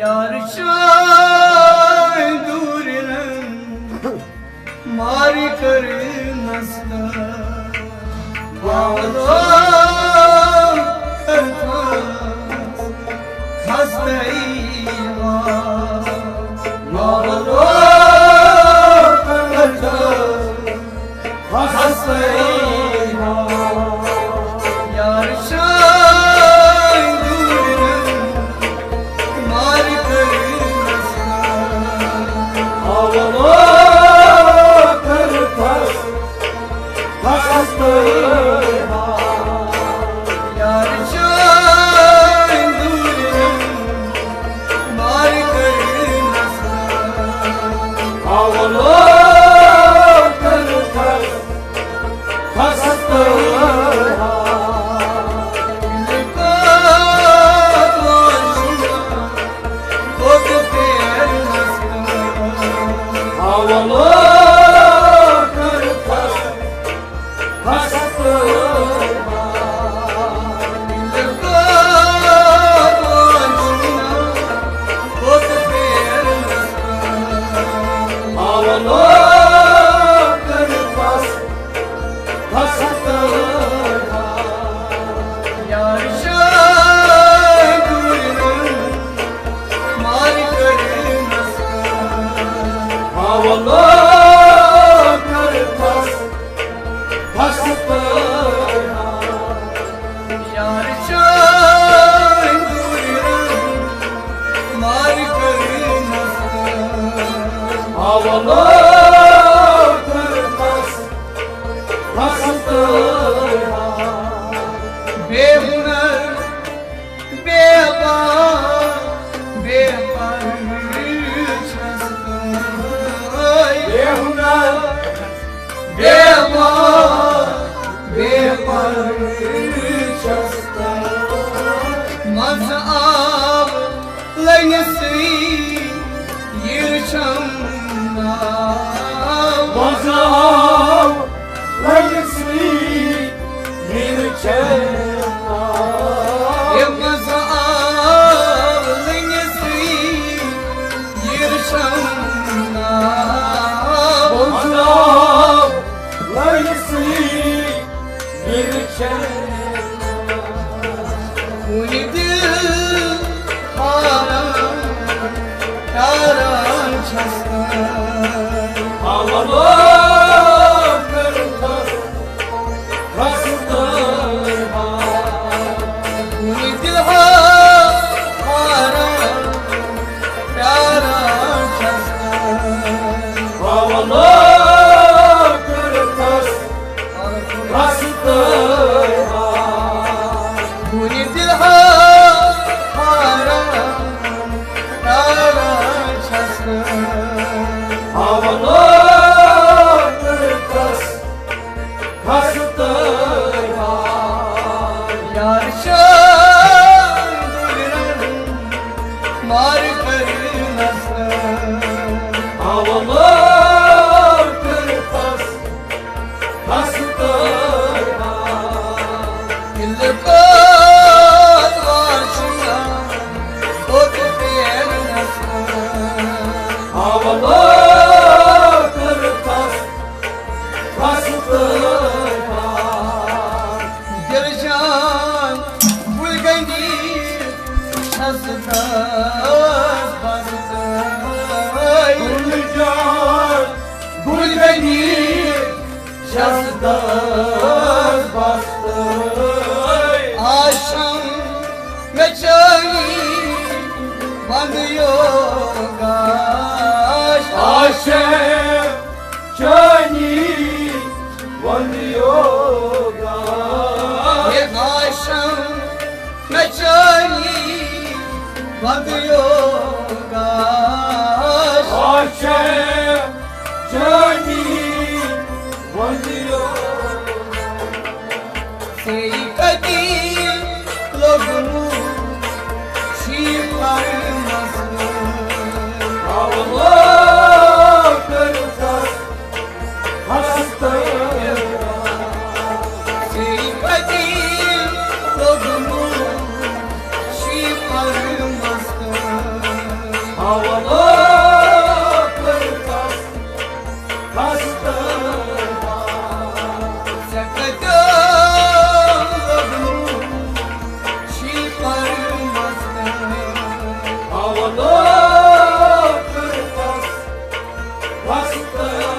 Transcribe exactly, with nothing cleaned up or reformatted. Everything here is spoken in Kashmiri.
یار شاید دوٗرِرَن مارِ کٔرنَس تہٕ باولوک کٔرتھَس خستہٕ یار۔ باولوک کٔرتھَس خستہٕ یار۔ یار شاید دوٗرِرَن مارِ کٔرنَس تہٕ باولوک کٔرتھَس خستہٕ یار۔ یار شاید دوٗرِرَن مارِ کٔرنَس تہٕ باولوک کٔرتھَس خستہٕ یار۔ باولوک کٔرتھَس خستہٕ یار۔ باولوک کٔرتھَس خستہٕ یار۔ یار شاید دوٗرِرَن مارِ کٔرنَس تہٕ باولوک کٔرتھَس خستہٕ یار۔ یار شاید دوٗرِرَن مارِ کٔرنَس تہٕ باولوک کٔرتھَس خستہٕ یار۔ بے ہُنر، بے باک، بے پَر چھَس تہٕ بے ہُنر، بے باک، بے پَر چھَس تہٕ منٛزٕ آو لٔنِسٕے یِرٕ چھَم ناو۔ منٛزٕ آو لٔنِسٕے یِرٕ چھَم ناو۔ ہے منٛزٕ آو لٔنِسٕے یِرٕ چھَم ناو۔ منٛزٕ آو لٔنِسٕے یِرٕ چھَم ناو۔ وُنہِ دِل ہاران پیاران چھَس تہٕ باولوک کٔرتھَس خستہٕ یار۔ وُنہِ دِل ہاران پیاران چھَس تہٕ باولوک کٔرتھَس خستہٕ یار۔ وُنہِ دِل ہاران پیاران چھَس تہٕ باولوک کٔرتھَس خستہٕ یار۔ یار شاید دوٗرِرَن مارِ کٔرنَس تہٕ باولوک کٔرتھَس خستہٕ یار۔ دِلہٕ کوتوار چھُ مےٚ پھیرنَس تہٕ باولوک کٔرتھَس خستہٕ یار۔ دِل جان گُلۍ گٔنٛڈۍ چھَس دَس بَس تہٕ گُلۍ جان گُلۍ گٔنٛڈۍ چھَس دَس بَس تہٕ آشم مےٚ چٲنی وَندٕ یوگاش۔ آشم چٲنی وَندٕ یوگاش۔ ہے آشم مےٚ چٲنی وَندٕ یوگاش۔ آشم چٲنی وَندٕ یوگاش۔ ژےٚ کَتہِ لوٚگمُت چھی پَرمَس؟ باولوک کٔرتھَس خستہٕ یار۔ ژےٚ کَتہِ لوٚگمُت چھی پَرمَس؟ آولا کٔرتس خستہٕ حال۔ ژےٚ کتٮ۪و لوٚگمُت چھی پرمس؟ آولا کٔرتس خستہٕ